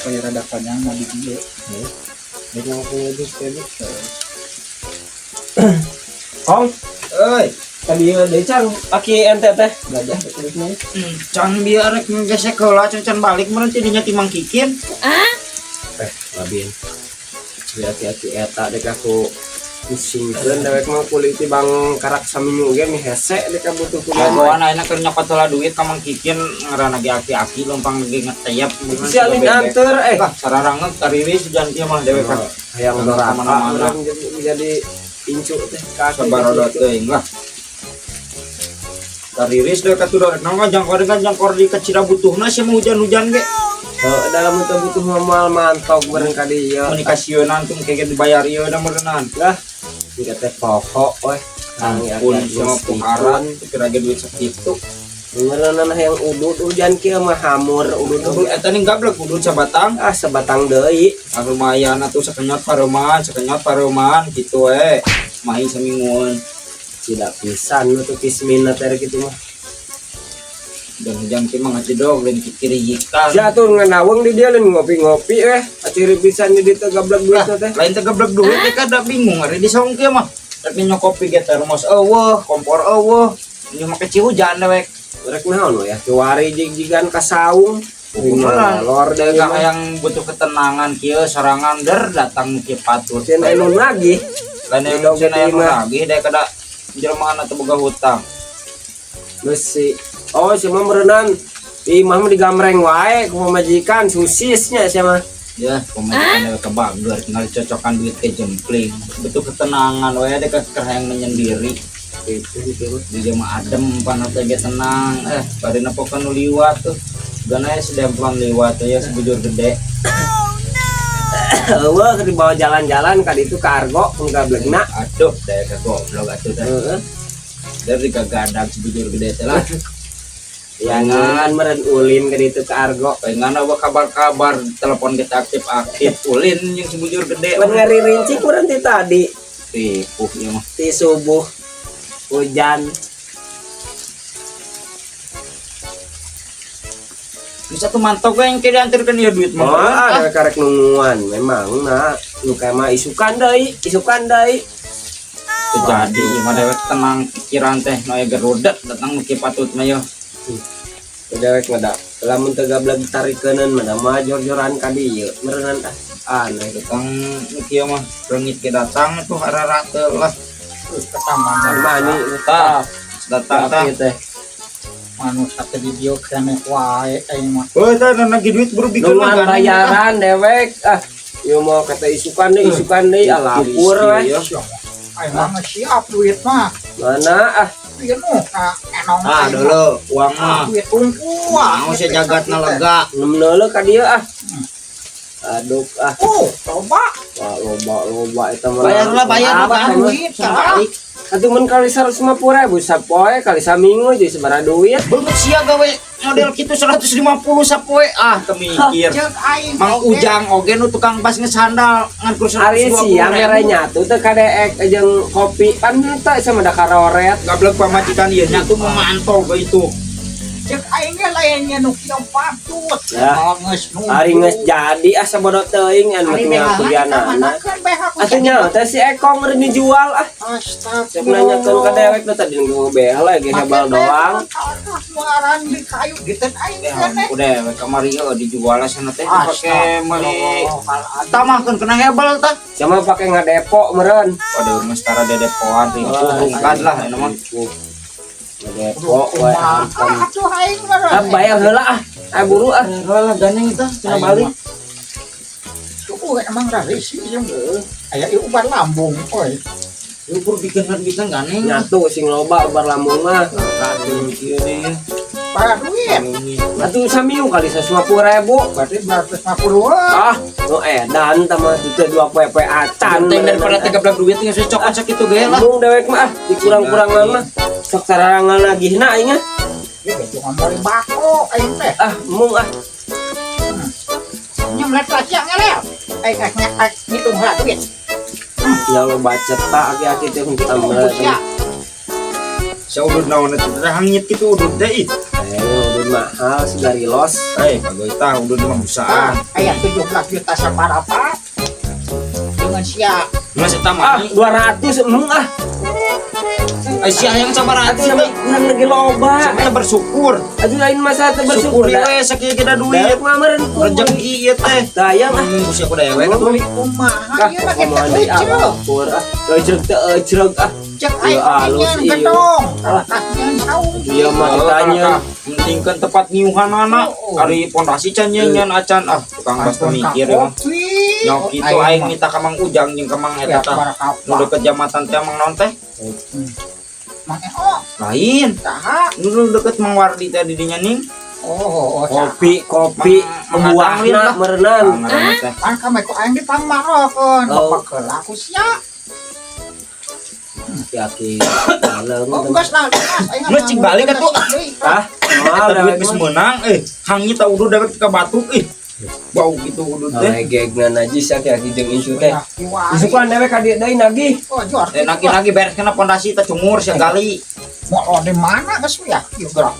Kayak rada panjang mah di dieu. Rek ngopi ngudut teh. Kong, Euy, tadi deui can aki ente teh gajah betul. Can bieu rek ngegesek heula, can can balik meureun ti dinya ti Mang Kikin. Eh, labin. Hati-hati eta dek aku pusingkeun dewek mah kulit ti bang karak saminyu ge mi hese dek butuh kuliah. Jagoan ayeuna keur nyokot heula duit ka Mang Kikin, ngaranna ge aki-aki leumpang ge ngeteyap. Si Alin anter eh. Lah, sararangeuk tariwis hujan kieu mah dewek kan. Hayang doraka Kemana-mana. urang jadi incu teh ka aki. Sabarodo teuing lah. Tariris dewek atuh rek naon jangkor kan jangkor di kecira butuhna sia mah hujan-hujan ge. Heuh, dalam teu butuh moal mantog bareng ka dieu. Mun dikasieunnan tuh engke ge dibayar ieu da meureunnan. Lah, jika teh pokok weh. Ampun sama pohara kira ge duit sakitu. Beneran yang udut hujan kieu mah hamur udut. Udut eta ning gablek udut sabatang. Ah, sebatang deui. Ah, lumayan atuh sakenyot parumahan, sakenyot parumahan gitu we. Mahi samingguan. Tidak pisan nu tuh kismina teh kitu mah. Dan hujan kieu mah ngajedog lain kikiriyikan. Sia atuh nganaweng di dia lain ngopi-ngopi weh. Aciri pisan di dieu gablek duit teh. Lain teh gablek duit teh kada bingung ari di saung kieu mah. Rek nyokopi ge termos eueuh, kompor eueuh. Ini make cihujan dewek. Rek naon we ya? Kiwari jig-jigan ka saung. Beneran. Lor deui Gak mah. yang butuh ketenangan kieu sorangan der datang kieu patut. Sieun aya nu nagih. Lain yang Didog cenah yang mah. nagih deh kada jelema atau boga hutang. Geus si oh si mah meureunan di imah mah digamreng wae ku pamajikan susisnya sia mah. Ya, pemajikan dewek kebager tinggal cocokan duit ke jempling. Butuh ketenangan we deh keur hayang menyendiri. Gitu gitu mah. Di dia mah adem panas ge tenang. Eh, bari nepokan nu liwat tuh. Gana ya sedemplon liwat ya sebujur gede. Eueuh keur dibawa jalan-jalan ka ditu ka Argo pun gablegna. Aduh, deh ke goblok atuh teh. Heeh. Dari gagadang sebujur gede teh lah. Jangan meureun ulin ka ditu ka Argo. Pengen apa kabar-kabar telepon kita aktif-aktif ulin yang sebujur gede. Mun ngaririnci meureun ti tadi Ripuh ieu mah. Ti subuh hujan. Bisa tuh mantau gue yang kayak diantarkan ya duit mah. Oh, ada karek nungguan memang nah nu kayak mah isukan deui, isukan deui. Terjadi ieu mah dewek tenang pikiran teh nu aya gerudet datang nu kieu patut mah yo. Dewek mah da lamun teu gablek tarikeunkeun mah da mah jor-joran ka dieu meureunnan ah aneh. Datang nu kieu mah reungit ke datang tuh ararate lah. Ketaman Mani Tah, datang tah. tapi teh manusia teh di dieu keneh wae aing mah. Oh, tah nagih duit buru bikin nungguan bayaran dewek ah ieu mau kata isukan deui ah lapur weh. Aing mah siap duit mah. Mana ah. Ieu nu ka enong. Ah, dulu uang mah. Duit tungku ah. Mau sia jagatna lega. Neuleuh ka dieu ah. Aduk ah. Oh, coba. Wah, loba loba eta mah. Bayar lah, bayar lah, Apa bayar. Duit Balik. Atuh mun kali 150.000 sapoe kali saminggu jadi sabaraha duit. Beungeut sia gawe model kitu 150 sapoe ah temikir. Ceuk aing. Mang Ujang oge nu tukang bas geus sandal ngan kur Ari 120 sia mere ribu. nyatu teh kadeek jeung kopi pan teh sama da karoret. Gablek pamajikan ieu nyatu memantau ke itu. Ceuk aing ge lainnya nu kieu patut. Ya. Geus nu. Ari geus jadi asa bodoh teuing anu Ari tinggal BH kuliahna. kan BH ku Atuh nya teh si Ekong ngeur dijual ah. Astagfirullah. Siap nanyakeun ka dewek teh tadi nu BH lagi hebal doang. Muaran di kayu gitu aing Ya, keneh. udah we kamari eueuh dijual sana teh dipake meuli Astagfirullahaladzim. tamahkeun kena hebel tah. Sama pake ngadepo meureun. Waduh geus tara dedepoan ripuh rungkad lah eta mah. Ngadepo we. Ah, atuh aing mah. Ah bayar heula ah. Ah buru ah. Heula gandeng tah cenah balik. Tuh emang rarisi ieu. Aya ieu ubar lambung euy. Ieu buru bikin gandeng. Nyatu sing loba ubar lambung mah. Atuh kieu deui. Bayar duit. Atuh saminggu kali 150.000. Berarti 250 Ah, nu edan tah mah teu dua poe poe acan. Penting daripada 13 duit geus cokot sakitu ge lah. Embung dewek mah ah, dikurang-kurangan mah. Sok tararangan nagihna aing ah. Ieu cuma meuli bako aing teh. Ah, embung ah. Nyemlet lagi ngelel. Aing aing ngitung heula duit. Ya loba cetak aki-aki teh henteu Hitung tambah. sia. Saudud naon eta teh hangit kitu udud teh ih. Eh, udud Mahal segari los. Eh, kagak tah udah mah Ah, usaha. Aya 17 juta saparapat. Dengan sia. Mas eta Ah, mah 200 emang ah. eh sia yang sabaraha Atuh sama kurang lagi loba. Sama bersyukur. Aduh, lain masa teu bersyukur. Syukuri we sakieu kita duit. Dewek mah meureun ku. Rezeki ieu teh. Tayang ah. Sia ku dewek atuh. Beli kumaha Kah, ieu lagi omongan teh deui ah, ujrug. akur ah. Ejreg teh ejreg ah. Cek aing Ieu alus, nyen ieu. gedong. Kalakah nyen saung. Iya mah ditanya. Penting kan tempat ngiuhanana. Oh. Ari pondasi can nyen nyen acan ah tukang bas mikir emang. Kopi. Nyok kitu aing minta ka Mang Ujang jeung ka Mang eta tah. Nu deket jambatan teh Mang naon teh? Mang Eo. Lain. Saha? Nu deket Mang Wardi teh di dinya ning. Oh, oh, saha. Kopi, kopi, Mang- buahna Mang- meureunan. Ah, ngaranna teh. Kan kami ku aing dipangmarokeun. Oh. Bapak heula ku sia. Yakin. Kaleng. Oh, geus lah, geus. Aing Geus, cing balik atuh. Ah, mahal Eta duit dewek geus mah. meunang eh hangit tah udah dewek ka batuk ih. Bau gitu udah teh. Legegna najis ya aki jeung insu teh. Isukan dewek ka dieu deui nagih. Oh, jor. Eh nagih-nagih beres kena pondasi teh cumur sia gali. Mau di mana geus ya? Ieu gerak.